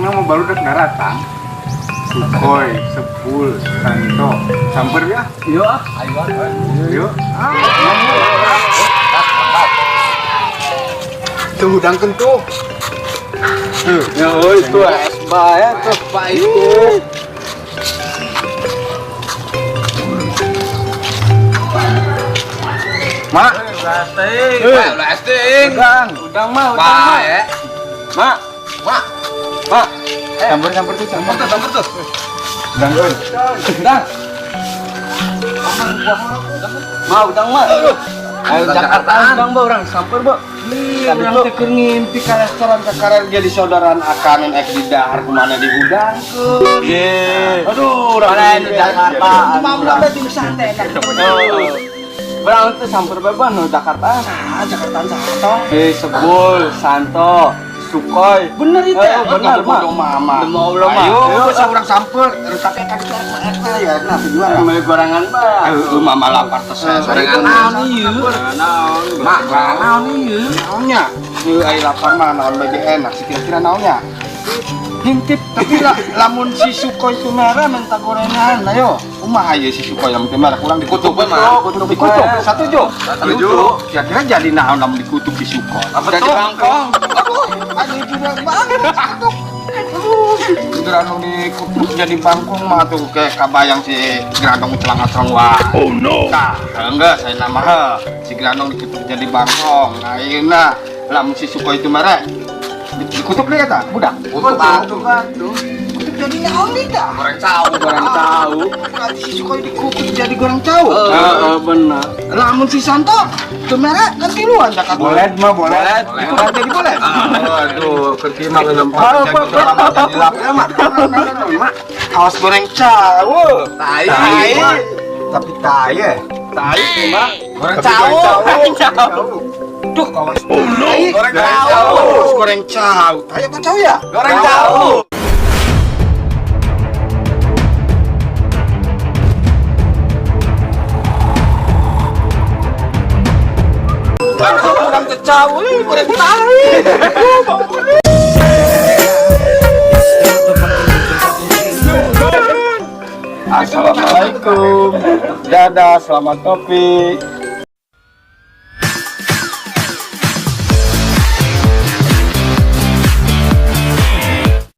Pokoknya mau baru udah datang. Sukoi, Sepul, Santo, samper ya? Iya ah. Ayo ah. Yuk. Tuh hudangkeun tuh. Tuh. Ya oh, itu es bae tuh Pak itu. Mak, Blasting. Udang, udang mah, udang mah. Bae. Mak, Mak. mak. Samper-samper tuh, samper. Tuh, samper tuh. Hudangkeun. Udang. Ma, udang mah. Ayo Udang Jakarta Jakartaan. udang ba urang samper ba. Tadi tuh keur ngimpi ka restoran ka karer jadi saudaraan akanan ek di dahar kumana di hudangkeun. Ye. Aduh, urang Mana nu Jakarta? Mamla teh di sate kan. Oh. Urang tuh samper ba nu Jakarta. Ah, Jakarta Santo. Eh, Sebul, Santo, Sukoi. Bener itu ya? Bener, Mak. Bodoh mama. Demi Allah, Mak. Ayo, Ayo, bisa urang samper. Tapi kan ya, nah tujuan. Beli gorengan ba. Ayo, mama lapar tes saya. Gorengan naon ieu? Naon? Mak, gorengan naon ieu? Naonnya? Ieu ai lapar mah naon bagi enak sih kira-kira naonnya? Ngintip. Tapi lah, lamun si Sukoi itu merah minta gorengan, ayo. Kumaha ieu si Sukoi yang merah kurang dikutuk Kutuk we, mah. Dikutuk, satuju. Satuju. Kira-kira jadi naon lamun dikutuk si Sukoi? Apa Jadi tuh? bangkong. Aduh, aduh juga banget dikutuk. Aduh, Gerandong dikutuk jadi bangkong mah tuh kayak kabayang si Gerandong celanga-celong wah. Oh no. Nah, enggak saya nama he. Si Gerandong dikutuk jadi bangkong. Nah, ieu nah, lamun si Sukoi itu merah dikutuk deh eta, budak. Kutuk Kutuk atuh. Kutuk jadi naon deui tah? Goreng cau. Goreng cau. Berarti si Sukoi dikutuk jadi goreng cau. Heeh, bener. Lamun si Santo teu merah kan tiluan dah Bolet mah bolet. Dikutuk jadi bolet. Aduh, kerti mah ngenempat. Kaos goreng cau. Tai. Tai. Tapi tai ya. Tai mah. Goreng Tapi cau. goreng cau. Duh, kawas. Oh no. Goreng cau. Kaos goreng cau. Tai apa cau ya? Goreng cau. Goreng cau, goreng tai. Assalamualaikum. Dadah, selamat kopi.